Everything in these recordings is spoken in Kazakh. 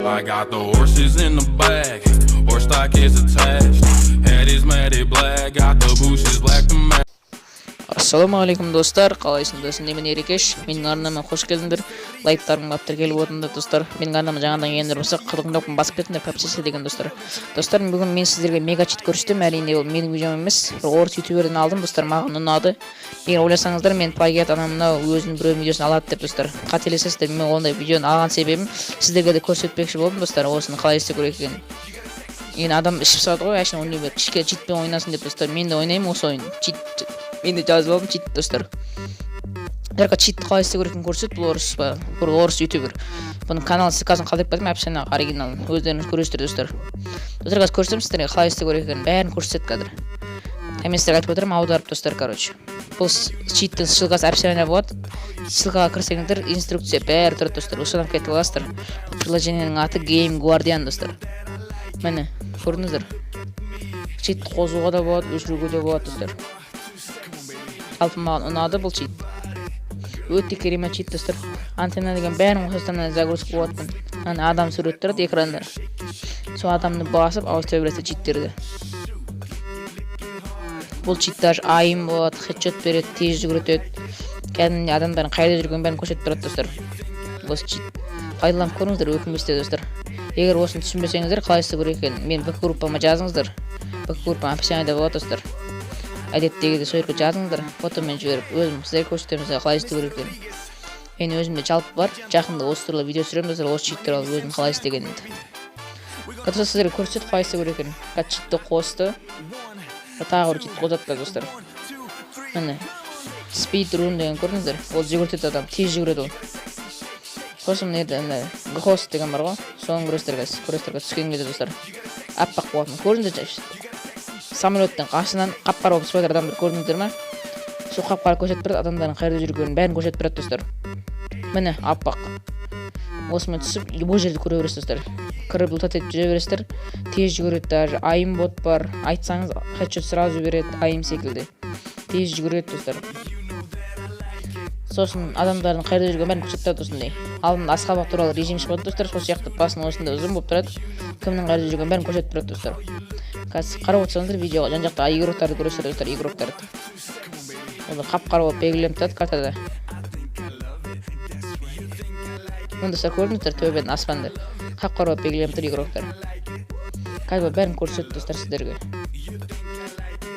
I got the horses in the back, horse stock is attached. Head is matted black, got the bushes black to match. Ассалаумағалейкум, достар! Қалайсыңдар? Мен Ерекеш. Менің арнама қош келдіңдер. Лайктарың алып, тіркеліп отырыңдар, достар. Менің арнама жаңадан келгендер болса, қызыл кнопканы басып кетіңдер, подписаться деген, достар. Достар, бүгін мен сіздерге мега чит көрсетемін. Әрине, ол менің видеом емес, бір орыс ютуберден алдым, достар. Маған ұнады. Егер ойласаңыздар, мен плагиат, анау мынау өзінің біреудің видеосын алады деп, достар, қателесесіздер. Мен ондай видеоны алған себебім, сіздерге де көрсетпекші болдым, достар, осыны қалай істеу керек екенін. Енді адам ішіп салады ғой, әшейін ойнай беріп, кішкене читпен ойнасын деп, достар. Мен де ойнаймын осы ойын, чит мен де жазып алдым, чит, достар. Только читті қалай істеу керектігін көрсетеді бұл орыс па, бір орыс ютубер. Бұның канал ссылкасын қалдырып кетемін описание, оригиналын өздеріңіз көресіздер, достар. Достар, қазір көрсетемін сіздерге қалай істеу керек екенін, бәрін көрсетеді қазір. А мен сіздерге айтып отырмын аударып, достар. Короче, бұл читтің ссылкасы описание болады. Ссылкаға кірсеңіздер, инструкция бәрі тұрады, достар, осыдан кетіп аласыздар. Бұл приложениенің аты Game Guardian, достар. Міне, көрдіңіздер, чит қосуға да болады, өшіруге де болады, достар. Жалпы маған ұнады бұл чит, өте керемет чит, достар. Антенна деген бәрін қосасыздар, мына загрузка болады. Ана адам суреті тұрады экранда, сол адамды басып ауыстыра бересіздер читтерді. Бұл чит даже аим болады, хедшот береді, тез жүгіртеді, кәдімгідей адамдардың қайда жүргенін бәрін көрсетіп тұрады, достар. Осы чит пайдаланып көріңіздер, өкінбейсіздер, достар. Егер осыны түсінбесеңіздер, қалай істеу керек екенін, мен ВК группама жазыңыздар. ВК группам описаниеда болады, достар. Әдеттегідей сол жерге жазыңыздар, фотомен жіберіп, өзім сіздерге көрсетемін қалай істеу керек екенін. Мен өзімде жалпы бар, жақында осы туралы видео түсіремін, достар, осы чит туралы өзім қалай істегенімді. Қазір сіздерге көрсетеді қалай істеу керек екенін. Қазір читті қосты, тағы бір чит қосады қазір, достар. Міне, speed run деген, көрдіңіздер, ол жүгіртеді, адам тез жүгіреді ол. Сосын мына жерде ана гост деген бар ғой, соны көресіздер қазір, көресіздер қазір түскен кезде, достар, аппақ болатын. Көрдіңіздер, самолеттің қасынан қап қара болып түсіп жатыр адамдар, көрдіңіздер ма? Сол қап қара көрсетіп тұрады, адамдардың қайда жүргенін бәрін көрсетіп тұрады, достар. Міне, аппақ осымен түсіп, любой жерді көре бересіз, достар. Кіріп, лутать етіп жүре бересіздер, тез жүгіреді. Даже аим бот бар, айтсаңыз, хедшот сразу береді, аим секілді тез жүгіреді, достар. Сосын адамдардың қайда жүргенін бәрін көрсетіп тұрады. Осындай алдында асқабақ туралы режим шығады, достар, сол сияқты басының осындай ұзын болып тұрады, кімнің қайда жүргенін бәрін көрсетіп тұрады, достар. Қазір қарап отырсаңыздар видеоға, жан жақта игроктарды көресіздер, достар. Игроктарды, олар қап қара болып белгіленіп тұрады картада. Міне, достар, көрдіңіздер, төбеден аспанда қап қара болып белгіленіп тұр игроктар. Қазір бәрін көрсетеді, достар, сіздерге.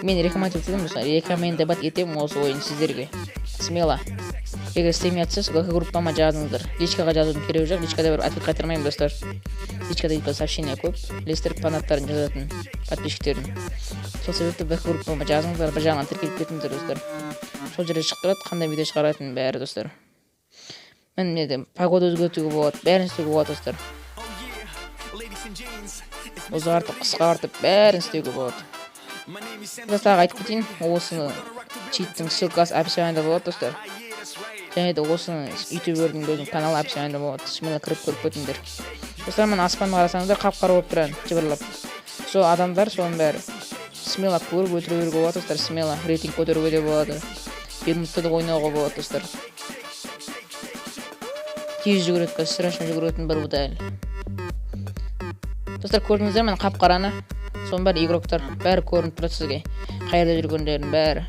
Мен рекомендовать етемін, достар, рекомендовать етемін осы ойын сіздерге смело. Егер істемей жатса, ВК группама жазыңыздар, личкаға жазудың керегі жоқ, личкада бір ответ қайтармаймын, достар. Личкада өйткені сообщение көп, білесіздер, фанаттардың жазатын, подписчиктердің. Сол себепті ВК группама жазыңыздар, бір жағынан тіркеліп кетіңіздер, достар. Сол жерде шығып тұрады қандай видео шығаратынын бәрі, достар. Міне, мына погода өзгертуге болады, бәрін істеуге болады, достар. Ұзартып, қысқартып, бәрін істеуге болады. Достар, тағы айтып кетейін, осы читтің ссылкасы описаниеда болады, достар. Және де осы ютубердің өзінің каналы описаниеда болады, смело кіріп көріп кетіңдер, достар. Мына аспанды қарасаңыздар, қап қара болып тұрады жыбырлап, сол адамдар, соның бәрі. Смело көріп өлтіре беруге болады, достар. Смело рейтинг көтеруге де болады, бермудта да ойнауға болады, достар. Тез жүгіреді қазір, страшно жүгіретін бір бұта әлі, достар. Көрдіңіздер міне қап қараны, соның бәрі игроктар, бәрі көрініп тұрады сізге, қай жерде жүргендерінің бәрі.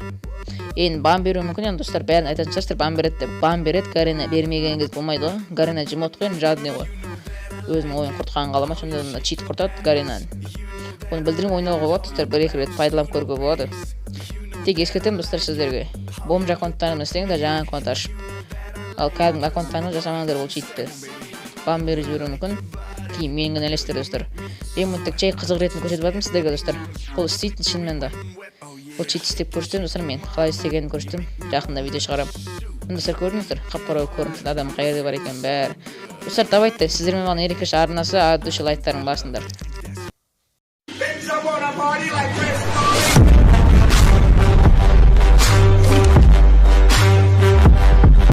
Енді бан беруі мүмкін енді, достар. Бәрін айтатын шығарсыздар бан береді деп. Бан береді Гарена, бермеген кез болмайды ғой. Гарена жмот қой енді, жадный ғой, өзінің ойын құртқанын қаламайды. Сонда мына чит құртады Гаренаны. Оны білдірмей ойнауға болады, достар, бір екі рет пайдаланып көруге болады. Тек ескертемін, достар, сіздерге: бомж аккаунттарымен істеңдер, жаңа аккаунт ашып, ал кәдімгі аккаунттарыңыз жасамаңдар бұл читті, бан беріп жіберуі мүмкін, кейін мені кінәлайсыздар, достар. Мен мұны тек жай қызық ретінде көрсетіп жатырмын сіздерге, достар. Бұл істейтін шынымен де, бұл чит істеп көрсетемін, достар. Мен қалай істегенін көрсетемін, жақында видео шығарамын. Міне, достар, көрдіңіздер, қап қара көрініп тұр, адам қай жерде бар екенін бәрі. Достар, давайте, сіздермен болған Ерекеш арнасы. От души лайктарың басыңдар. Bitch, I wanna party like